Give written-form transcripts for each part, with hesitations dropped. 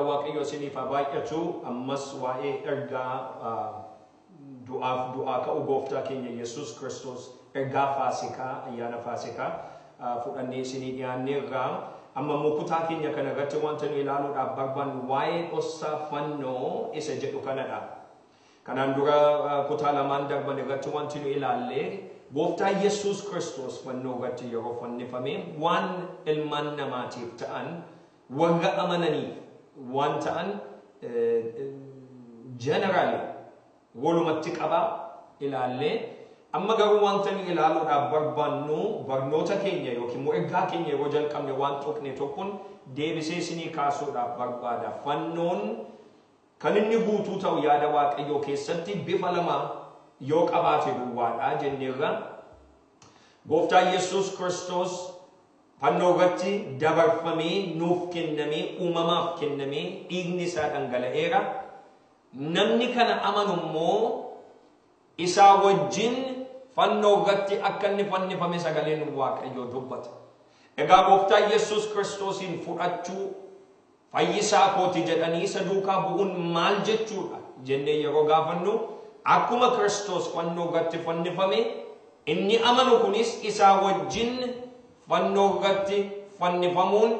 Nagaa Waaqayyoo isiniif haa baay'atu. Ammas waa'ee ergaa du'aaf du'aa ka'u gooftaa keenya Yesuus Kiristoos, ergaa Faasikaa, ayyaana Faasikaa fudhannee isinii dhiyaanneerraa. Amma immoo kutaa keenya kana irratti wanta nu ilaaluudhaaf barbaannu waa'ee dhossaa fannoo isa jedhu kanadha. Kanaan dura kutaa lamaan darban irratti wanti nu ilaalle gooftaa Yesuus Kiristoos fannoo irratti yeroo fannifame waan ilmaan namaatiif ta'an, warra amananiif waan ta'an generally walumatti qabaa ilaallee, amma garuu wanta nu ilaaluudhaaf barbaannu barnoota keenya yookiin immoo ergaa keenya yeroo jalqabne waan tuqne tokkoon deebisee isinii kaasuudhaaf barbaada. Fannoon kan inni guutuu ta'u yaada Waaqayyoo keessatti bifa lama yoo qabaate duwwaadha jenneerra. Gooftaa Yesuus Kiristoos fannoo irratti dabarfamee nuuf kennamee, uumamaaf kennamee, dhiigni isaa dhangala'eera. Namni kana amanu immoo isaa wajjin fannoo irratti akka inni fannifame sagaleen Waaqayyoo dubbata. Egaa gooftaa Yesuus Kiristoosiin fudhachuu, fayyisaa kooti jedhanii isa duukaa bu'uun maal jechuudha jennee yeroo gaafannu, akkuma Kiristoos fannoo irratti fannifame inni amanu kunis isaa wajjin fannoo irratti fannifamuun,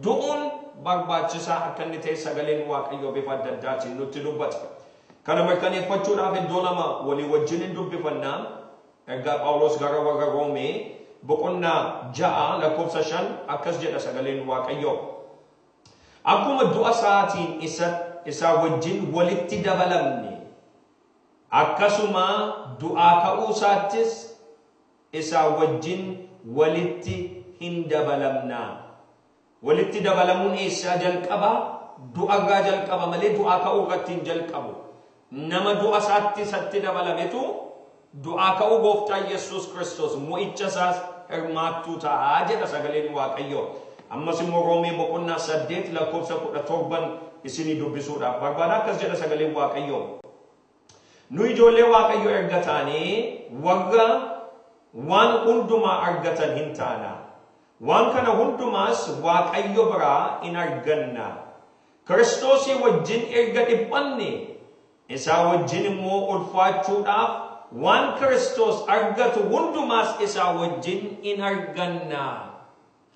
du'uun barbaachisaa akka inni ta'e sagaleen Waaqayyoo bifa adda addaatiin nutti dubbata. Kana mirkaneeffachuudhaaf iddoo lama walii wajjin hin dubbifannaa. Ergaa Phaawulos gara warra Roomee boqonnaa 6 lakkoofsa 5 akkas jedha sagaleen Waaqayyoo. "Akkuma du'a isaatiin isa wajjin walitti dabalamne, akkasuma du'aa ka'uu isaattis isaa wajjin walitti hin dabalamna." Walitti dabalamuun eessaa jalqaba? Du'arraa jalqaba malee du'aa ka'uu irratti hin jalqabu. Nama du'a isaatti isatti dabalametu du'aa ka'uu gooftaa Yesuus Kiristoos mo'icha isaas hirmaattuu ta'a jedha sagaleen Waaqayyoo. Ammas immoo Roomee boqonnaa 8 lakkoofsa 17 isinii dubbisuudhaaf barbaada. Akkas jedha sagaleen Waaqayyoo. "Nu ijoollee Waaqayyoo erga taanee, warra waan hundumaa argatan hin taana. Waan kana hundumaas Waaqayyo biraa in arganna. Kiristoosii wajjin erga dhiphanne, isaa wajjin immoo ulfaachuudhaaf waan Kiristoos argatu hundumaas isaa wajjin in arganna."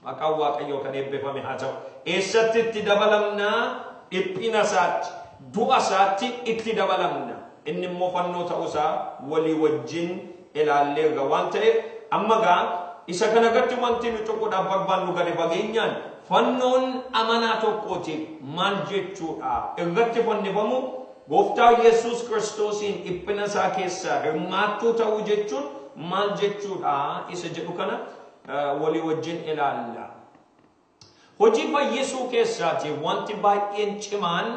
Maqaan Waaqayyoo kan eebbifame haa ta'u. Eessatti itti dabalamnaa? Dhiphina isaatti, du'a isaatti itti dabalamna. Inni immoo fannoo ta'uusaa walii wajjin ilaalleerra waan ta'eef, amma gaa isa kana irratti wanti nu tuquudhaaf barbaannu gadi fageenyaan fannoon amanaa tokkootiif maal jechuudha? Irratti fannifamu gooftaa Yesuus Kiristoosiin dhiphina isaa keessaa hirmaattuu ta'uu jechuun maal jechuudha isa jedhu kana walii wajjin ilaalla. Hojii fayyisuu keessaati wanti baay'een cimaan,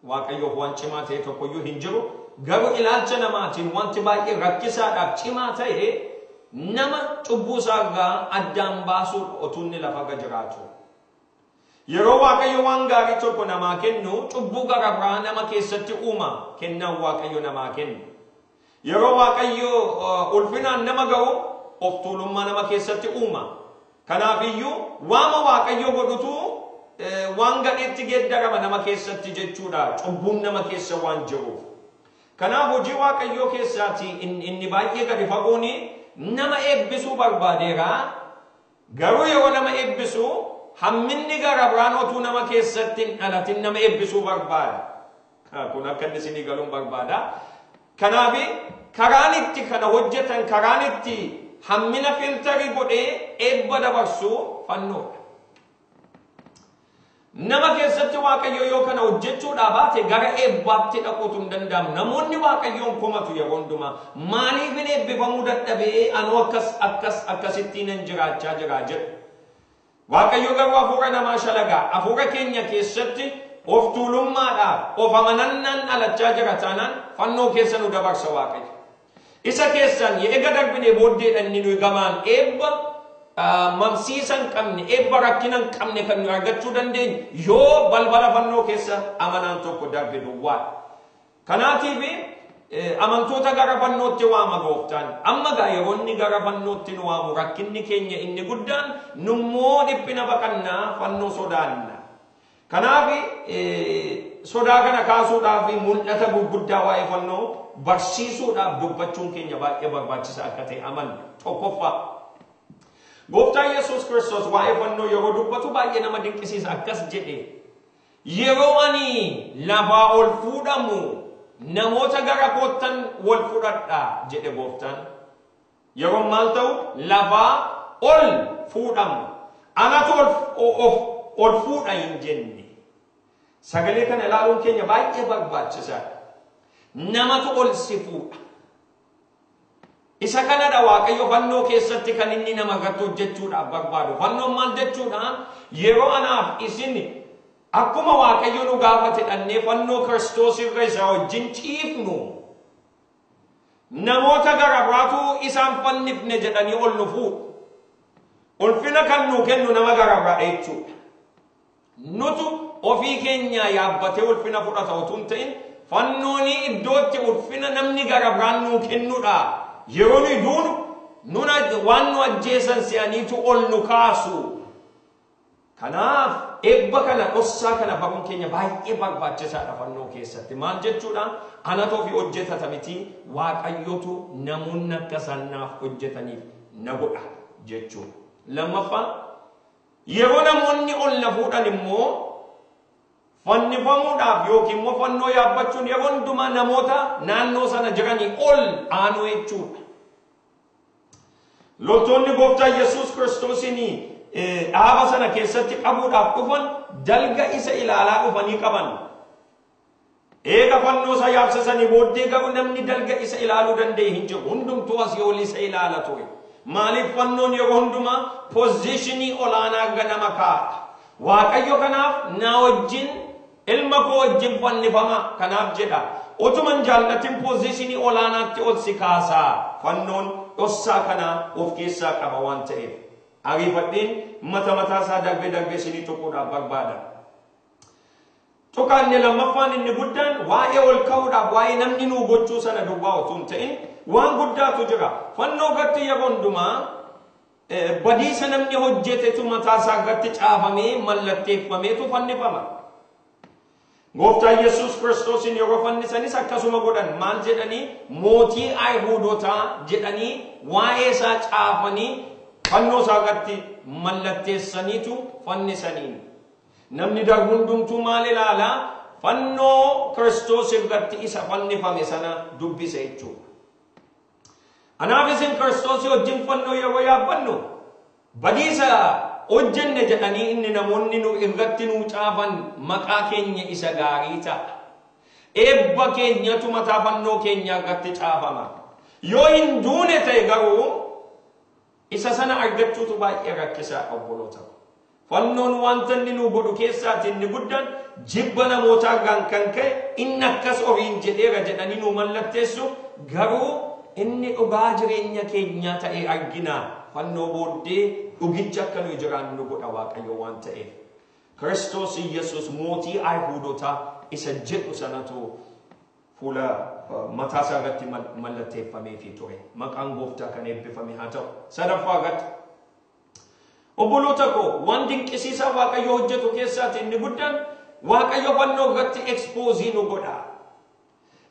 Waaqayyoof waan cimaa ta'e tokkoyyuu hin jiru. Garuu ilaalcha namaatiin wanti baay'ee rakkisaadhaaf cimaa ta'e nama cubbuu isaarraa addaan baasuudha otuu inni lafarra jiraatu. Yeroo Waaqayyo waan gaarii tokko namaa kennu, cubbuu gara biraa nama keessatti uuma kennaan Waaqayyo namaa kennu. Yeroo Waaqayyo ulfinaan nama ga'u, of tuulummaa nama keessatti uuma. Kanaafiyyuu waama Waaqayyo godhutu waan gadheetti geeddarama nama keessatti jechuudha, cubbuun nama keessa waan jiruuf. Kanaaf hojii Waaqayyoo keessaati inni baay'ee gadi fagoon nama eebbisuu barbaadeera. Garuu yeroo nama eebbisu hamminni gara biraan otuu nama keessatti hin dhalatin nama eebbisuu barbaada. Kun akka inni isinii galuun barbaada. Kanaaf karaan itti kana hojjetan, karaan itti hammina filter godhee eebba dabarsu fannoodha. Nama keessatti Waaqayyo yoo kana hojjechuudhaa baate, gara eebbaatti dhaquutu hin danda'amu. Namoonni Waaqayyoon komatu yeroo hundumaa. "Maaliif hin eebbifamuu dadhabee? Anuu akkas akkas akkasittiin hin jiraachaa jira" jedhu. Waaqayyo garuu hafuura namaa shalagaa. Hafuura keenya keessatti of tuulummaadhaaf of amanannaan dhalachaa jira taanaan, fannoo keessa nu dabarsa Waaqayyo. Isa keessaan eega darbinee booddeedha inni nuyi gamaan eebba mamsiisa hin qabne, eebba rakkina hin qabne kan nuyi argachuu dandeenyu yoo balbala fannoo keessa amanaan tokko darbe duwwaadha. Kanaatiif amantoota gara fannootti waama gooftaan. Amma gaa yeroo inni gara fannootti nu waamu, rakkinni keenya inni guddaan nummoo dhiphina baqannaa, fannoo sodaanna. Kanaaf sodaa kana kaasuudhaaf mul'ata gurguddaa waa'ee fannoo barsiisuudhaaf dubbachuun keenya baay'ee barbaachisaa akka ta'e amanna. Tokkoffaa, Gooftaan Yesuus Kiristoos waa'ee fannoo yeroo dubbatu baay'ee nama dinqisiisa. Akkas jedhe: "Yeroo ani lafaa ol fuudhamu namoota gara koottan wal fudhadha," jedhe Gooftaan. Yeroo maal ta'u? Lafaa ol fuudhamu. Anatu ol fuudha hin jenne. Sagalee kana ilaaluun keenya baay'ee barbaachisaadha. Namatu ol si fuudha. Isa kanadha Waaqayyo fannoo keessatti kan inni nama irratti hojjechuudhaaf barbaadu. Fannoon maal jechuudha? Yeroo anaaf isin akkuma Waaqayyo nu gaafate dhannee fannoo Kiristoos irra isa wajjin ciifnu, namoota gara biraatu isaan fannifne jedhanii ol nu fuudhu. Ulfina kan nuu kennu nama gara biraa jechuudha. Nutu ofii keenya yaabbatee ulfina fudhata utuu hin ta'in, fannooni iddootti ulfina namni gara biraan nuu kennudha. Yeroo nuyi duunu nuna waan nu ajjeesan se'aniitu ol nu kaasu. Kanaaf eebba kana, dhossaa kana baruun keenya baay'ee barbaachisaadha fannoo keessatti. Maal jechuudha? Anatu ofii hojjetata miti, Waaqayyotu namoonni akka isaan naaf hojjetaniif na godha jechuudha. Lammaffaa, yeroo namoonni ol na fuudhan immoo fannifamuudhaaf yookiin immoo fannoo yaabbachuun yeroo hundumaa namoota naannoo sana jiranii ol aanuu jechuudha. Loltoonni Gooftaa Yesuus Kiristoosiin dhaaba sana keessatti qabuudhaaf dhufan dalga isa ilaalaa dhufanii qaban. Eega fannoo isa yaabsisanii booddee garuu namni dalga isa ilaaluu danda'e hin jiru. Hundumtuu asii ol isa ilaala ture. Maaliif? Fannoon yeroo hundumaa position olaanaa irra nama kaa'a. Waaqayyo kanaaf na wajjin, ilma koo wajjin fannifama kanaaf jedha. Otuman jaallatin position olaanaatti ol si kaasaa. Fannoon dhossaa kana of keessaa qaba waan ta'eef. Ariifadheen mata mataa isaa darbee darbee isinii tuquudhaaf barbaada. Tuqaan inni lammaffaan inni guddaan waa'ee ol ka'uudhaaf, waa'ee namni nuu gochuu sana duwwaa utuu hin ta'in, waan guddaatu jira. Fannoo irratti yeroo hundumaa badiisa namni hojjetetu mataa isaa irratti caafamee mallatteeffameetu fannifama. Gooftaan Yesuus Kiristoosin yeroo fannisanis akkasuma godhan. Maal jedhanii? "Mootii Ayihuudotaa" jedhanii waa'ee isaa caafanii fannoo isaa irratti mallatteessaniitu fannisaniin. Namni darbu hundumtuu maal ilaalaa? Fannoo Kiristoos irratti isa fannifame sana dubbisa jechuudha. Anaaf isin Kiristoosii wajjin fannoo yeroo yaabbannu, badiisa hojjenne jedhanii inni namoonni nu irratti nuu caafan maqaa keenya isa gaarii ta'a. Eebba keenyatu mataa fannoo keenya irratti caafama. Yoo hin duune ta'e garuu isa sana argachuutu baay'ee rakkisaa, obboloota. Fannoon wanta inni nu godhu keessaati inni guddaan jibba namootaa irraan kan ka'e inni akkas ofiin jedheera jedhanii nu mallatteessu, garuu inni dhugaa jireenya keenyaa ta'e argina. Fannoo booddee dhugicha akka nuyi jiraannu godha Waaqayyo waan ta'eef. "Kiristoos Yesuus mootii Ayihuudotaa" isa jedhu sanatu fuula mataa isaa irratti mallatteeffameefii ture. Maqaan Gooftaa kan eebbifame haa ta'u. Sadaffaa irratti, obboloota koo, waan dinqisiisaa Waaqayyo hojjetu keessaati inni guddaan Waaqayyo fannoo irratti expose nu godha.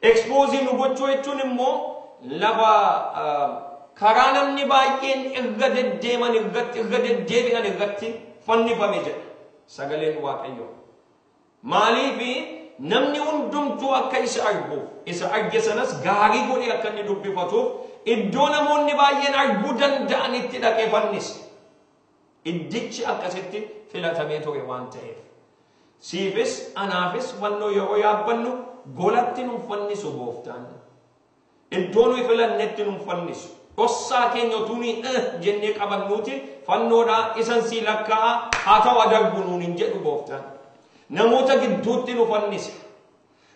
Expose nu gochuu jechuun immoo lafa karaa namni baay'een irra deddeeman irratti, irra deddeebi'an irratti fannifame jedha sagaleen Waaqayyo. Maaliifi? Namni hundumtuu akka isa arguuf, isa arge sanas gaarii godhee akka inni dubbifatuuf iddoo namoonni baay'een arguu danda'anitti dhaqee fannise. Iddichi akkasitti filatamee ture waan ta'eef. Siifis anaafis fannoo yeroo yaabbannu golatti nun fannisu Gooftaan. Iddoo nuyi filannetti nun fannisu. Dhossaa keenya utuu nuyi jennee qabannuuti fannoodhaa isan sii lakkaa'a haa ta'u adarbu nuun hin jedhu Gooftaan. Namoota gidduutti nu fannise.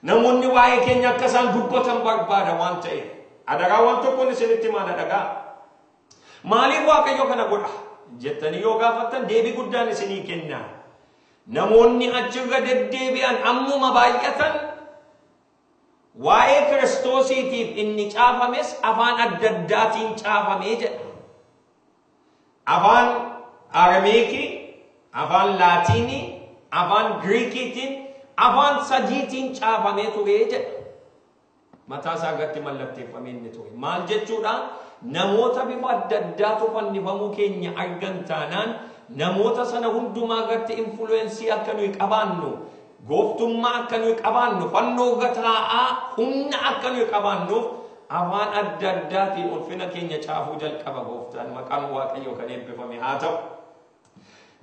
Namoonni waa'ee keenya akka isaan dubbatan barbaada waan ta'eef. Adaraa, waan tokkoon isinitti maana dhagaa. Maaliif Waaqayyo kana godha jettanii yoo gaafattan, deebii guddaan isinii kenna. Namoonni achirra deddeebi'an ammuma baay'atan, waa'ee Kiristoosiitiif inni caafames afaan adda addaatiin caafamee jedha. Afaan Arameekii, afaan Laatiinii, Afaan Giriikiitiin afaan sadiitiin caafamee ture jedha. Mataa isaa irratti mallatteeffamee inni ture. Maal jechuudha? Namoota bifa adda addaatu fannifamuu keenya argan taanaan namoota sana hundumaa irratti influence akka nuyi qabaannu, gooftummaa akka nuyi qabaannu, fannoo irra taa'aa humna akka nuyi qabaannuuf afaan adda addaatiin ulfina keenya caafuu jalqaba gooftaan. Maqaan Waaqayyoo kan eebbifame haa ta'u.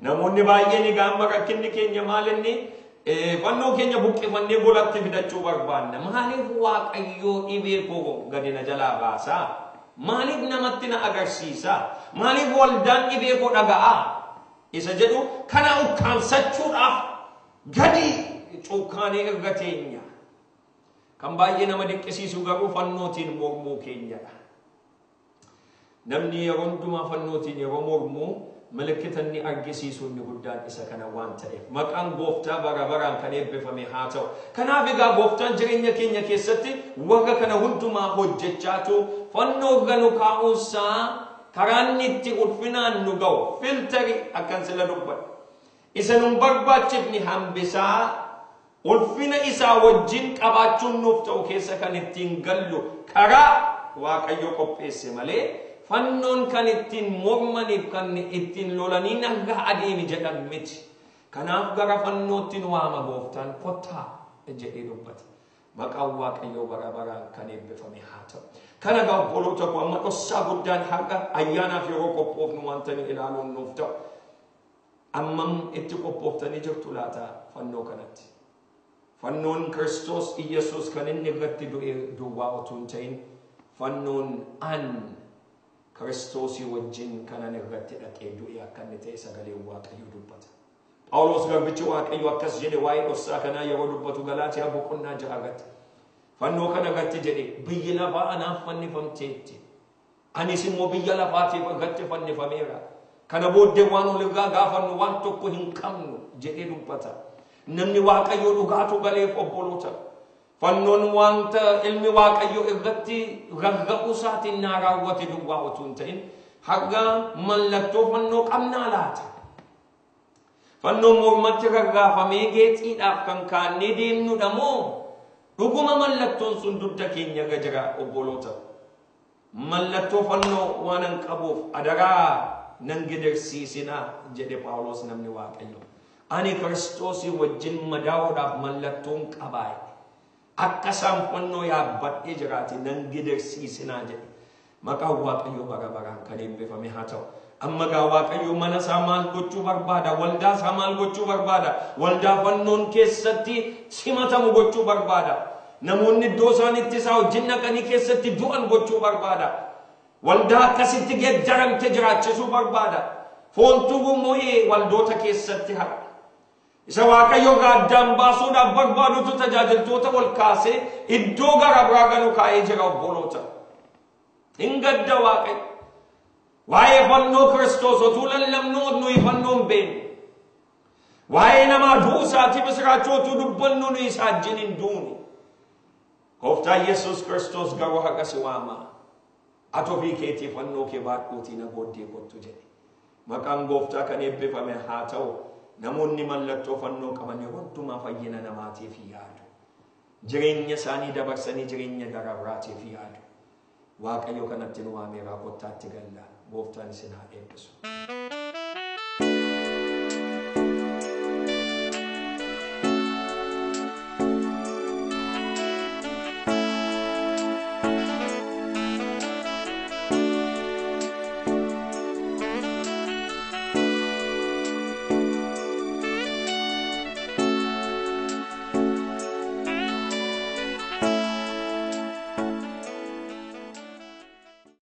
Namoonni baay'een egaa amma rakkinni keenya maal inni fannoo keenya buqqifannee golatti fidachuu barbaanna. Maaliif Waaqayyoo dhibee koo gadi na jalaa baasaa? Maaliif namatti na agarsiisaa? Maaliif waldaan dhibee koo dhaga'aa? Isa jedhu kana ukkaamsachuudhaaf gadi cuukkaanee irra teenya. Kan baay'ee nama dinqisiisu garuu fannootiin mormuu keenyadha. Namni yeroo hundumaa fannootiin yeroo mormuu milikkita inni argisiisu inni guddaan isa kana waan ta'eef. Maqaan gooftaa bara baraan kan eebbifame haa ta'u. Kanaaf egaa gooftaan jireenya keenya keessatti warra kana hundumaa hojjechaatu fannoo irra nu kaa'uunsaa karaa inni itti ulfinaan nu ga'u filter akkan sila dubbadha. Isa nun barbaachifni hambisaa ulfina isaa wajjin qabaachuun nuuf ta'u keessa kan ittiin gallu karaa Waaqayyo qopheesse malee fannoon kan ittiin mormaniif kan ittiin lolanii nagaa adeemi jedhan miti. Kanaaf gara fannootti nu waama gooftaan kottaa jedhee dubbata. Maqaan Waaqayyoo bara baraan kan eebbifame haa ta'u. Kana egaa obboloota koo amma dhossaa guddaan har'a ayyaanaaf yeroo qophoofnu wanta nu ilaaluun nuuf ta'u. Ammam itti qophooftanii jirtu laata fannoo kanatti? Fannoon Kiristoos Iyyasuus kan inni irratti du'e duwwaa utuu hin ta'in fannoon an Kiristoosii wajjin kanan irratti dhaqee du'e akka inni ta'e sagaleen Waaqayyoo dubbata. Phaawulos garbichi Waaqayyoo akkas jedhe waa'ee dhossaa kanaa yeroo dubbatu Galaatiyaa boqonnaa 6 irratti. Fannoo kana irratti jedhe biyyi lafaa anaaf fannifamteetti. Anis immoo biyya lafaatiif irratti fannifameera. Kana booddee waan olirraa gaafannu waan tokko hin qabnu jedhee dubbata. Namni Waaqayyoo dhugaatu galeef obboloota. Fannoon wanta ilmi Waaqayyoo irratti rarra'uu isaatiin naa raawwate duwwaa utuu hin ta'in har'a mallattoo fannoo qabnaa laata? Fannoon mormatti rarraafamee geexiidhaaf kan kaannee deemnudha moo dhuguma mallattoon sun dugda keenya irra jira obboloota? Mallattoo fannoo waan an qabuuf adaraa nan gidirsiisinaa jedhe Phaawulos namni Waaqayyoo. Ani Kiristoosii wajjin madaa'uudhaaf mallattoon qabaa. Akka isaan fannoo yaabbadhee jiraate nan gidirsiisinaa jedhe. Maqaan Waaqayyoo bara baraan kan eebbifame haa ta'u. Amma gaa Waaqayyoo mana isaa maal gochuu barbaada? Waldaa isaa maal gochuu barbaada? Waldaa fannoon keessatti simatamu gochuu barbaada. Namoonni iddoo isaanitti isaa wajjin dhaqanii keessatti du'an gochuu barbaada. Waldaa akkasitti geeddaramte jiraachisuu barbaada. Foontuu moo'ee waldoota keessatti haqa. Isa Waaqayyo irraa addaan baasuudhaaf barbaadutu tajaajiltoota ol kaasee iddoo gara biraa galu kaa'ee jira obboloota. Hin gadda Waaqayyo. Waa'ee fannoo Kiristoos otuu lallabnuu nuyi fannoo hin beeknu. Waa'ee namaa du'uu isaatii misiraachuu otuu dubbannu nuyi isaa wajjin hin duune. Gooftaan Yesuus Kiristoos garuu haqa si waama. Ati ofii keetii fannoo kee baadhuutii na booddee kottu jedhe. Maqaan gooftaa kan eebbifame haa ta'u. Namoonni mallattoo fannoo qaban yeroo hundumaa fayyina namaatiif yaadu. Jireenya isaanii dabarsanii jireenya gara biraatiif yaadu. Waaqayyo kanatti nu waameeraa kottaatti galla. Gooftaan isin haa eebbisu.